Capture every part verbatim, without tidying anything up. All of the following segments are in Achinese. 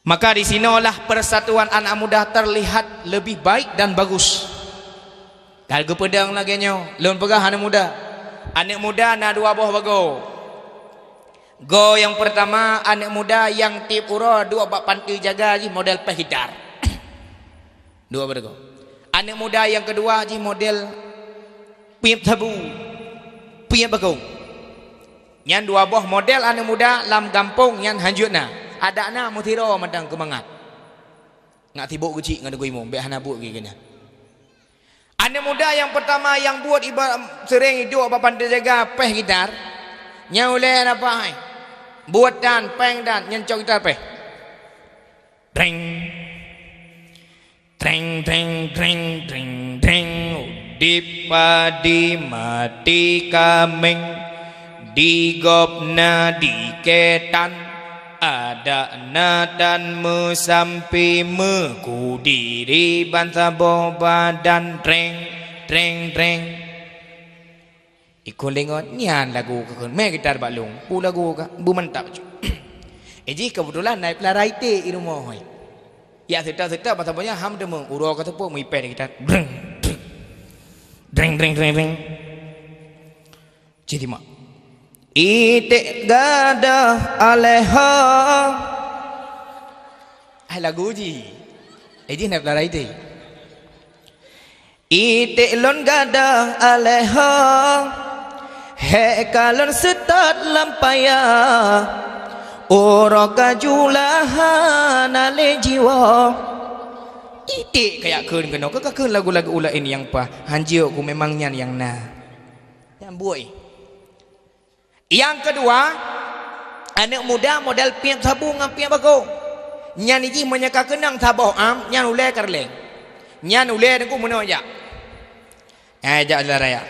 Maka di sinoelah persatuan anak muda terlihat lebih baik dan bagus. Ka geupeudong lagée nyoe, lôn peugah aneuk muda. Aneuk muda na dua boh bagoe. Goe nyang peurtama, aneuk muda nyang tieb uroe duek bak panti jaga jih model péh gitar. Dua boh bagoe. Aneuk muda nyang keudua jih model piep sabu, piep bakong. Nyan dua boh model aneuk muda lam gampông nyan hanjeuet na. Adak na meusidroe mantong keu mangat. Ngat sibok geuchik ngon Teungku Imum, bék hana buet lagée nyan. Aneuk muda nyang peurtama nyang buet iba-, seuring iduek bak panti jaga péh gitar, nyan ulée na paih. Buet dan péng dan nyan cok gitar péh. Dreng. Dreng, dreng, dreng, dreng, dreng. Udeb padé maté kaméng, di gob na di ketan, adak na tan meusampé, meukudiri ban saboh badan. Dreng, dreng, dreng. Ikon lé ngon nyan lagu ka kheun, mé gitar bak lôn. Peue lagu ka beumantap bacut. Eh, jih keubeutulan na peularai iték i rumoh hai. Yak seutôt-seutôt masa boh nyan ham teumé uroe ka teupeu meuipéh gitar. Dreng, dreng. Dreng, dreng, dreng, dreng. Cit mak. Iték gadôh alèh ho. Hai lagu jih. Eh, jih na peularai iték. Iték lôn gadôh alèh ho, hék ka lôn seutôt lam paya, uroe ka jula hana lé jiwoe. Iték ka yak kheun keunoe, ka kheun lagu-lagu ulôn nyang paih, hanjeuet ku memang nyan nyang na. Nyan buet. Nyang keudua, aneuk muda model piep sabu ngon piep bakong. Nyan jih meunyoe ka keunong saboh am, nyan ulèe ka reuléng. Nyan ulèe teungku meunoe jak. Hai jak syedara raya.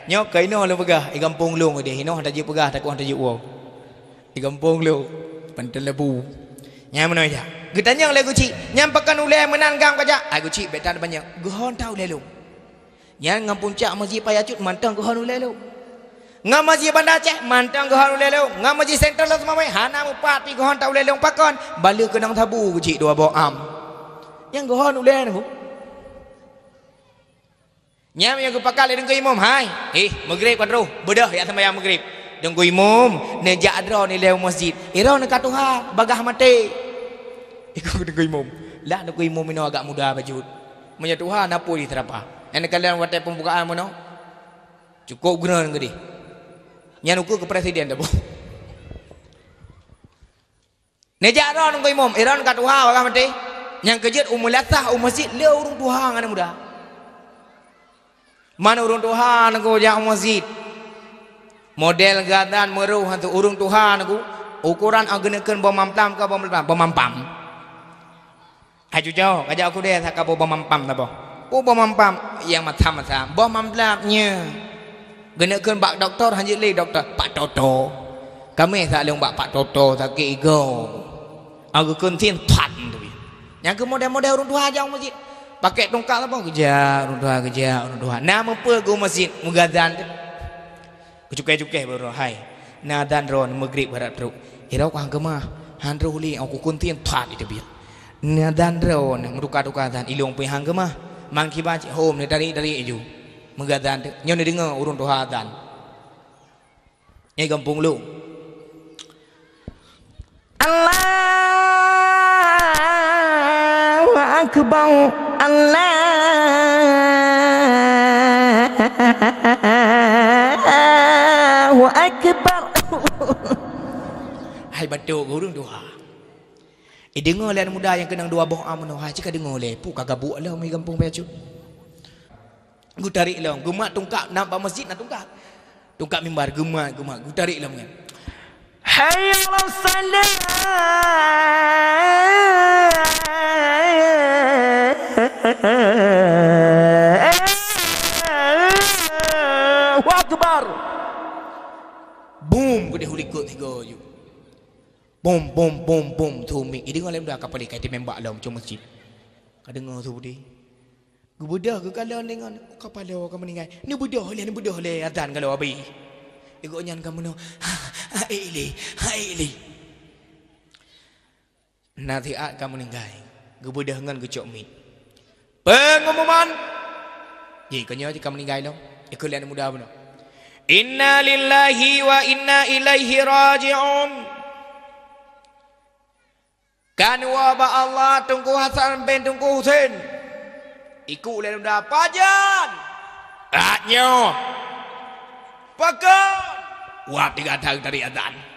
Nyoe keunoe lôn peugah, i gampông lôn deh, inoe hana jeuet peugah, takot hana jeuet woe. I gampông lôn, Panton Lebu. Nyan meunoe jak. Geutanyong lé geuchik, "Nyan pakon ulèe meunan gam ka jak?" Ai geuchik, "Bék tan banyak." Geuhon that ulèe lôn. Nyan ngon puncak Masjid Paya Cut mantong geuhon ulèe lôn. Ngon Masjid Banda Aceh mantong geuhon ulèe lôn. Ngon Masjid Sentral Lhokseumawe hana mupat pih geuhon that ulèe lôn. Pakon? Bah lheueh keunong sabu geuchik dua boh am. Nyan geuhon ulèe lôn. Nyan nyang geupakat lé Teungku Imum, "Hai, hih, meugrib ka troh, beudôh jak seumayang meugrib." Teungku Imum neujak droeneuh ilèe u masjid. Droeneuh ka tuha, bagaih maté. Ikôt Teungku Imum. Lah Teungku Imum inoe agak muda bacut. Meunyoe tuha na peue di seurapa. Nyang neukalon watèe peumbukaan meunoe. Cukôp geureuen geudeh. Nyan ukeue keu presiden dah boh. Neujak droeneuh Teungku Imum, droeneuh ka tuha bagaih maté. Nyang keujeuet u meulasah u masjid le ureueng tuha ngon aneuk muda. Man ureueng tuha nyoe jak u masjid. Model geuazan meurôh hantu ureueng tuha nyoe, ukoran geuneuk kheun boh mamplam ka boh mamplam, boh mampam. Hai cucoe, ka jak u keudè saka boh mampam saboh. Peue boh mampam? Nyang masam-masam. Boh mamplam nyoe. Geuneuk kheun bak dokto, hanjeuet lé dokto. Pak Toto. Kamoe sa lôn bak Pak Toto, sakét igoe. Au geukheun sien that teubiet. Nyang keu model-model ureueng tuha jak u masjid. Pakèk tungkak saboh, geujak ureueng tuha, geujak ureueng tuha. Na meupeue geuh masjid, meugeuazan teuh. Geucukèe-cukèe baroe, hai. Neuazan droeneuh meugrib harab trok. Droeneuh han keumah, han troh lé, oh, kukheun sien that iteubiet. Neuazan droeneuh meutuka-tuka azan, ilôn pih han keumah. Man kiban cit hom neutarék-tarék laju. Meugeuazan teuh. Nyoe neudeungoe ureueng tuha azan. Nyoe gampông lôn. Allahu Akbar, Allahu Akbar. Hai batuk ureueng tuha. Eh, deungoe lé aneuk muda nyang keunong dua boh am meunoe, hai, cit ka deungoe lé, peue ka gabuk lom di gampông Paya Cut. Geutarék lom, geumat tungkak, na bak masjid na tungkak. Tungkak mimbar, geumat, geumat, geutarék lom nyan. Hayya 'alas shalah. Allahu Akbar. Bum, geudeh u likot sigoe ju. Bum, bum, bum, bum, su miek. Ideungoe lé muda ka paleng ka itém bak lom cong masjid. Ka deungoe su beudé. Geubeudôh geukalon deungon, "Ka paloe ka meuninggai." Neubeudôh lé, neubeudôh lé, azan ka lheueh abéh. Gobnyan ka meunoe, "Ha, ha, ék lé, ha, ék lé." Nasihat ka meuninggai, geubeudôh ngon geucok miet. Pengumuman. Ji, keunyoe ji ka meuninggai lom. Ikheun lé aneuk muda bunoe. Inna lillahi wa inna ilaihi raji'un. Kan woe bak Allah Teungku Hasan bin Teungku Husen. Ikheun lé aneuk muda pajan. At nyoe. Pakon. Wah, tiga tahun dari azan.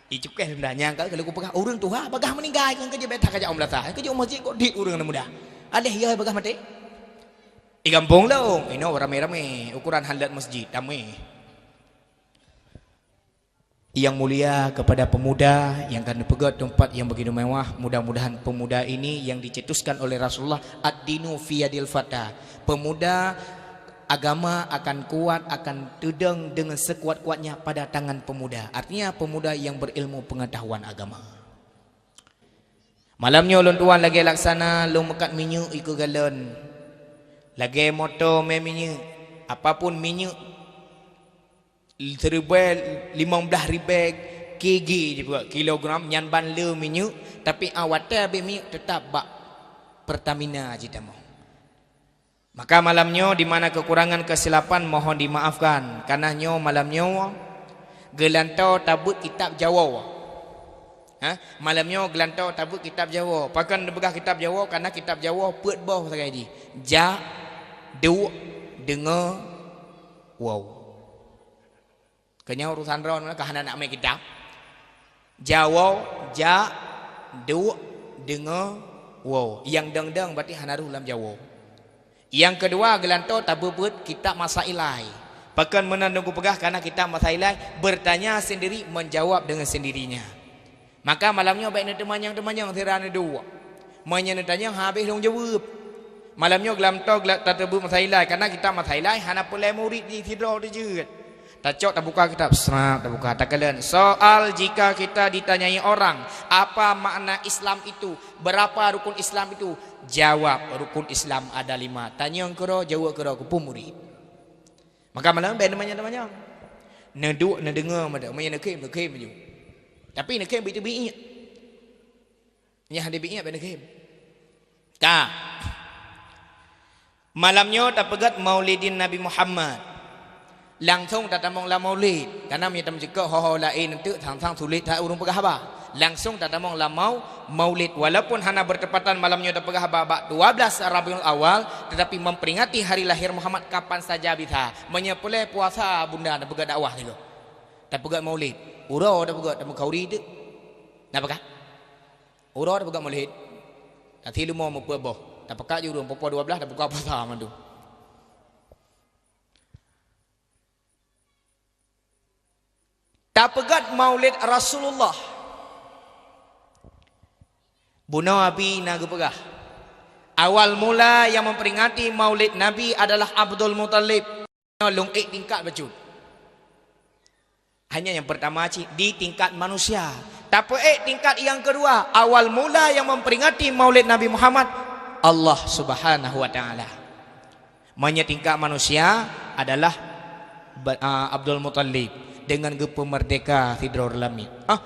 Icukéh lom dah nyang ka lheueh kupeugah ureuëng tuha bagah meuninggai ngon keujeuet beta kajak u meulasah, keujeuet u masjid kok dit ureuëng aneuk muda. Aléh ya bagah maté. Di gampông lom, inoe ramé-ramé, ukuran halat masjid, damé. Yang mulia kepada pemuda yang akan dipeugöt tempat yang begitu mewah, mudah-mudahan pemuda ini yang dicetuskan oleh Rasulullah, "Ad-dinu fi yadil fata." Pemuda agama akan kuat, akan teudong dengan sekuat-kuatnya pada tangan pemuda. Artinya, pemuda yang berilmu pengetahuan agama. Malam nyoe lôn tuan lagèe laksana lôn meukat minyeuk ikeue galon. Lagèe moto mè minyeuk, apapun minyeuk, siribèe, limong blaih ribèe kg jipeugah kilogram, nyan ban le minyeuk, tapi awai watèe abéh minyeuk teutap bak Pertamina jitamong. Maka malam nyoe di mana kekurangan kesilapan mohon dimaafkan. Karena nyoe malam nyoe geulantoe tabeuet kitab Jawoe. Ha? Malam nyoe geulantoe tabeuet kitab Jawoe. Pakon neupeugah kitab Jawoe? Karena kitab Jawoe peuet boh sagai jih. Jak, duek, deungoe, woe. Keunyoe urusan droeneuh ka hana nak mé kitab. Jawoe, jak, duek, deungoe, woe. Nyang dong-dong berarti hana rôh lam Jawoe. Nyang keudua, geulantoe tabeuet-beuet kitab Masailai. Pakon meunan lôn kupeugah, karena kitab Masailai bertanya sendiri, menjawab dengan sendirinya. Maka malam nyoe bèk neuteumanyong-teumanyong sira neuduek. Meunyoe neutanyong habéh lôn jaweueb. Malam nyoe geulantoe gla-, tateubiet Masailai, karena kitab Masailai hana peureulèe murit jih sidroe teujeuet. Tacok tabuka kitab, srap tabuka, takalon. Soal jika kita ditanyai orang, "Apa makna Islam itu? Berapa rukun Islam itu?" Jawab, "Rukun Islam ada lima." Tanyong keudroe, jaweueb keudroe, keupeue murit. Maka malam bèk neumanyong-manyong. Neuduek neudeungoe mantong, meunyoe neukhém, neukhém laju. Tapi neukhém bit-bit. Nyang hana bit-bit bèk neukhém. Ka. Malam nyoe tapeugöt Maulidin Nabi Muhammad. Langsong tatamong lam Maulid. Karena meunyoe tameucukôp ho-ho laén eunteuk sang-sang sulet that ureuëng peugah haba. Langsong tatamong lam mau-, Maulid. Walaupun hana bertepatan malam nyoe tapeugah haba bak dua belas Rabiul Awal, tetapi memperingati hari lahir Muhammad kapan saja bisa. Meunyoe peureulèe puasa bunda tapeugah dakwah sigoe. Tapeugah Maulid. Uroe tapeugah tameukauri teuk. Napa kah? Uroe tapeugah Maulid. Tapi leumo meupeuet boh. Tapeugah jih ureuëng puasa dua belas tapeugah puasa mandum. Tapeugöt Maulid Rasulullah. Bunoe Abi na geupeugah, awal mula yang memperingati Maulid Nabi adalah Abdul Muthalib. Lôn ék tingkat bacut. Hanya yang pertama cit di tingkat manusia. Tapeuék tingkat yang kedua, awal mula yang memperingati Maulid Nabi Muhammad, Allah Subhanahu wa Taala. Meunyoe tingkat manusia adalah ba-, a, Abdul Muthalib dengan geupeumerdeka sidroe lamiet. Ah,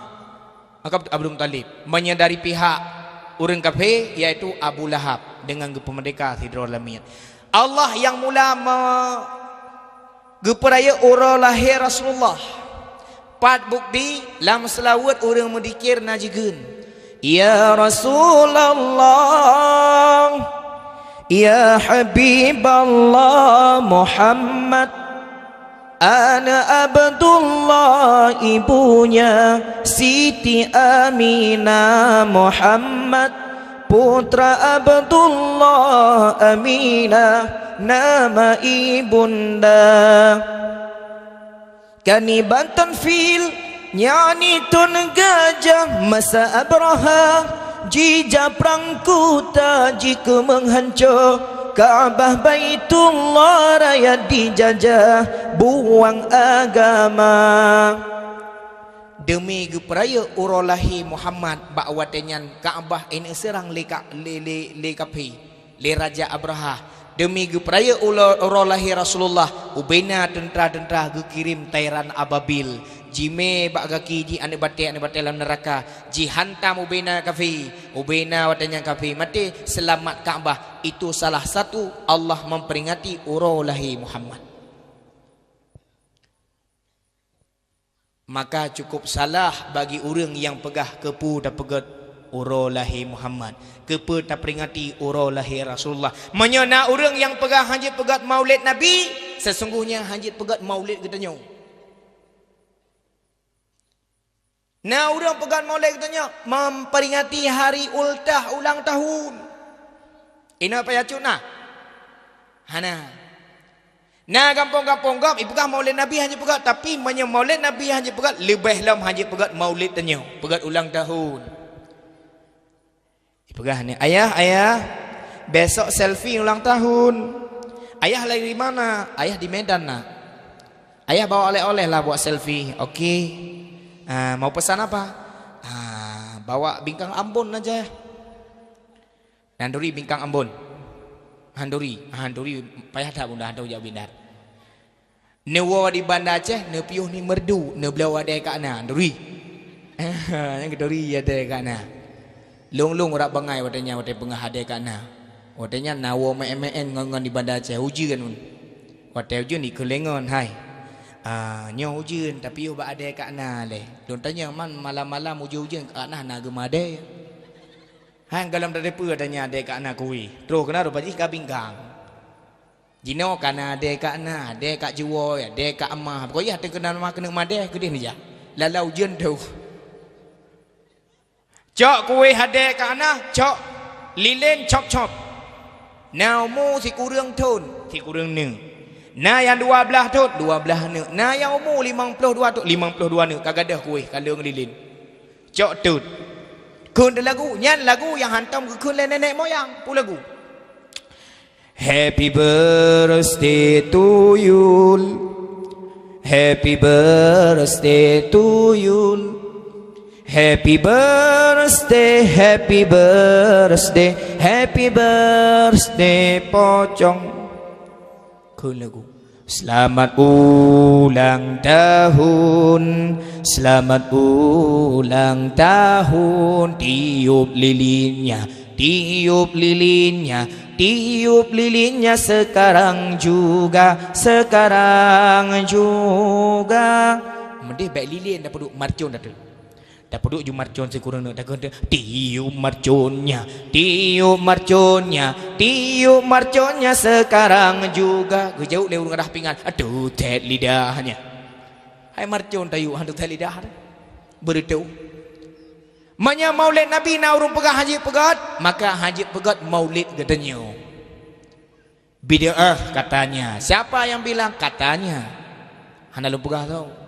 maka Abdul Muthalib. Meunyoe dari pihak ureuëng kafé, yaitu Abu Lahab dengan geupeumerdeka sidroe lamiet. Allah nyang mula me-, geupeurayeuk uroe lahé Rasulullah. Pat bukti lam seulaweuet ureuëng meudikir na jikheun, "Ya Rasulullah, ya Habiballah Muhammad, ana Abdullah, ibunya Siti Aminah, Muhammad, putra Abdullah, Aminah, nama ibunda." Kaniban Tanfil, nyang ni thon gajah masa Abrahah, jijak prang kuta jikeu meuhanco, Ka'bah Baitullah rakyat dijajah buang agama. Deumi geupeurayeuk uroe lahé Muhammad bak watée nyan Ka'bah ineuseurang lé ka-, lé, lé, lé kafé. Lé Raja Abrahah, deumi geupeurayeuk ulo-, uroe lahé Rasulullah, ubena teuntra-teuntra geukirém tairan ababil, Jimé bak gaki jih aneuk batée-aneuk batée lam neuraka, jihantam ubena kafé, ubena watée nyan kafé maté, seulamat Ka'bah. Itu salah satu Allah memperingati uroe lahé Muhammad. Maka cukup salah bagi ureuëng nyang peugah keupeue tapeugét uroe lahé Muhammad, keupeue taperingati uroe lahé Rasulullah. Meunyoe na ureuëng nyang peugah hanjeuet peugét maulid Nabi, sesungguhnya hanjeuet peugét maulid geutanyoe. Na ureuëng peugét maulid geutanyoe memperingati hari ultah ulang tahun. Inoe payah cut na? Hana. Na gampông-gampông gob ipeugah maulid Nabi hanjeuet peugét, tapi meunyoe maulid Nabi hanjeuet peugét, leubeh lom hanjeuet peugét maulid tanyoe, peugét ulang tahun. Ipeugah ni, "Ayah, ayah, besok selfie ulang tahun." "Ayah lagi di mana?" "Ayah di Medan, Nak." "Ayah bawa oleh-oleh lah buat selfie." "Oke." "Ah, mau pesan apa?" "Ah, bawa bingkang Ambon aja." Nanduri bingkang Ambon. Handuri, handuri payah that bunda handuri jak binar. Neuwoe di Banda Aceh, neupiôh ni merdu, neubloe adée kak na, duri. Nyang keuduri adée kak na. Lôn-lôn urat bangai watée nyan watée peungah adée kak na. Watée nyan na woe meu'en-meu'en ngon-ngon di Banda Aceh, ujeuen. Watée ujeuen ikheun lé ngon, "Hai, ah, nyoe ujeuen, tapiôh bak adée kak na lé." Lôn tanyong, "Man malam-malam ujeuen-ujeuen kak na, na geumeuadée?" Hai, gohlom tateupeue tanya adée kak na kuwi. Troh keunan rupa jih ka bingkang. Jinoe ka na adée kak na, adée kak juwoe, adée kak amah. Pokok yah teukeuna ma keuneuk madée keudeh neujak. Lala ujeuen teuh. Cok kuweh adée kak na, cok lilén cop-cop. Na umu sikureueng thon, sikureueng neuk. Na nyang dua blaih thon, dua blaih neuk. Na nyang umu limong ploh dua thon, limong ploh dua neuk. Ka gadôh kuweh, ka lheueh lilén. Cok tut. Kheun lagu, nyan lagu nyang hantom geukheun lé nenek moyang. Peue lagu? Happy birthday to you. Happy birthday to you. Happy birthday, happy birthday, happy birthday, pocong. Kheun lagu. Selamat ulang tahun, selamat ulang tahun, tiup lilinnya, tiup lilinnya, tiup lilinnya sekarang juga, sekarang juga. Meudeh bèk lilin dah peuduek marcon dah tu. Tapeuduek ju marcon sikureueng neuk, takheun teuh, "Tiup marconnya, tiup marconnya, tiup marconnya sekarang juga." Geujaweueb lé ureueng rah pingan, "Aduh, thét lidahnya." Hai marcon tayue, aduh, thét lidah. Beureutoh. Meunyoe maulid Nabi na ureueng peugah hanjeuet peugét, maka hanjeuet peugét maulid geutanyoe. Bid'ah katanya. Siapa yang bilang? Katanya. Hana lôn peugah tau.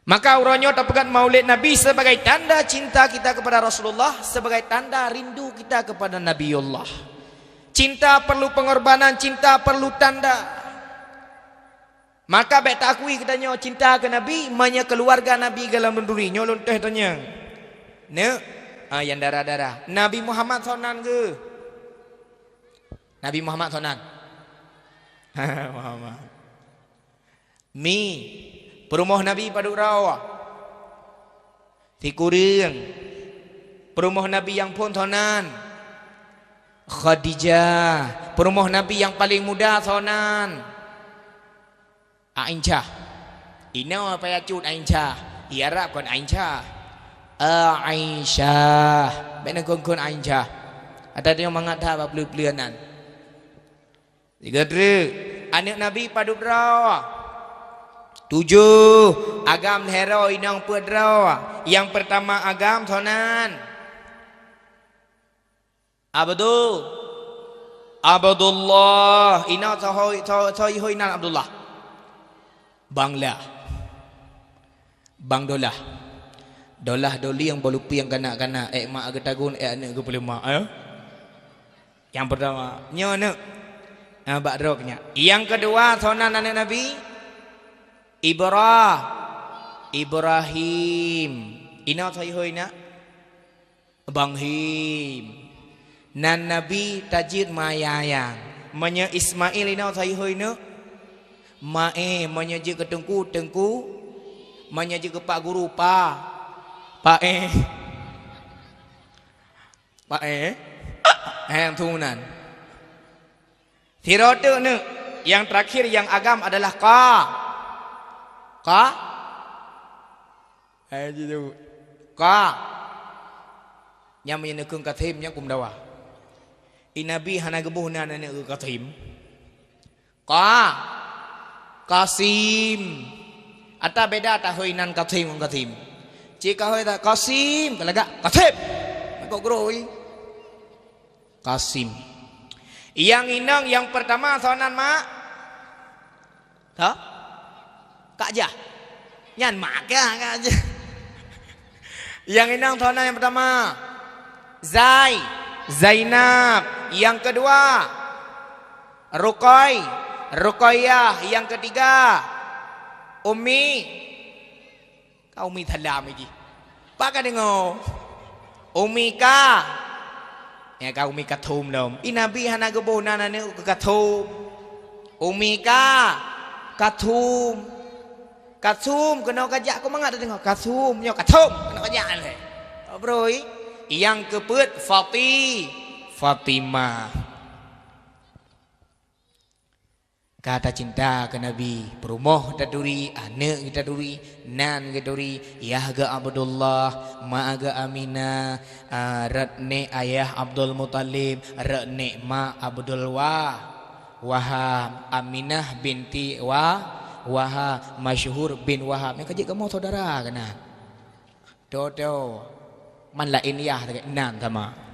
Maka uroe nyoe tapeugét maulid Nabi sebagai tanda cinta kita kepada Rasulullah, sebagai tanda rindu kita kepada Nabiullah. Cinta perlu pengorbanan, cinta perlu tanda. Maka bèk taakui geutanyoe cinta keu Nabi, meunyoe keuluwarga Nabi gohlom lôn turi. Nyoe lôn teuh tanyong. Neuk, ah, nyang dara-dara. Nabi Muhammad soe nan geuh? Nabi Muhammad soe nan? Muhammad. Mi, peurumoh Nabi padub droe? Sikureueng. Peurumoh Nabi nyang phon soe nan? Khadijah. Peurumoh Nabi nyang paleng muda soe nan? Aisyah. Inoe payah cut Aisyah. Di Arab kon Aisyah. Aisyah. Bèk neukheun-kheun Aisyah. Ata tanyoe mangat that bak peuleueh-peuleueh nan. Sigoe treuk, aneuk Nabi padub droe? Tujoh. Agam lhèe droe, inong peuet droe? Nyang peurtama agam soe nan? Abdul. Abdullah. Inong soe hôi, soe, soe hôi nan Abdullah? Bang Lah. Bang Dolah. Dolah dolieng bak lupieng kanak-kanak, èk mak geutagun, èk aneuk geupeuleumah, eh? Nyang peurtama, nyoe neuk. Ah, bak droe nyan. Nyang keudua, soe nan aneuk Nabi? Ibra-, Ibrahim. Inoe soe hôi nan? Bang Him. Nan Nabi tajeuet meuayang-ayang. Meunyoe Ismail inoe soe hôi neuk? Maé, meunyoe jeuet keu teungku, teungku Meunyoe jeuet keu Pak Guru, Pa. Pa eh. Pa eh. Heng tunan. Sidroe teuk neuk. Yang terakhir yang agam adalah Qa. Qa. Eh, jijaweueb. Qa. Nyang meunyoe neukheun Qasim, nyang kum dawa. I Nabi hana geuboh nan aneuk keu Qasim. Qa. Qasim. Ata beda tahôi nan Qasim ngon Qasim. Cit kahôi ta Qasim, ka lagak Qasim. Kok groi. Qasim. Yang inong yang pertama soe nan, Mak? Tho? Kak Jah. Nyan mak kah Kak Jah? Yang inong soe nan yang pertama? Zai. Zainab. Yang kedua? Ruqai. Ruqayyah. Yang ketiga? Ummi. Ka Ummi Salam jih. Pak ka deungoe? Ummi ka. Ya ka Ummi Kathum lom. I Nabi hana geuboh nan aneuk keu Kathum. Ummi ka. Kathum. Kathum keunoe ka jak keu mangat deungoe. Kathum nyoe Kathum keunoe ka jak lé. Broi. Yang keupeuet Fati. Fatimah. Ka tacinta keu Nabi, peurumoh taturi, aneuk taturi, nan taturi, yah geuh Abdullah, ma geuh Aminah, a, rot nék ayah Abdul Muthalib, rot nék ma Abdul Wa-, Wahab, Aminah binti Wa-, Wahab, masyhur bin Wahab. Nyang ka jeuet kamoe saudara keunan. Tho-tho. Man laén yah nan sama.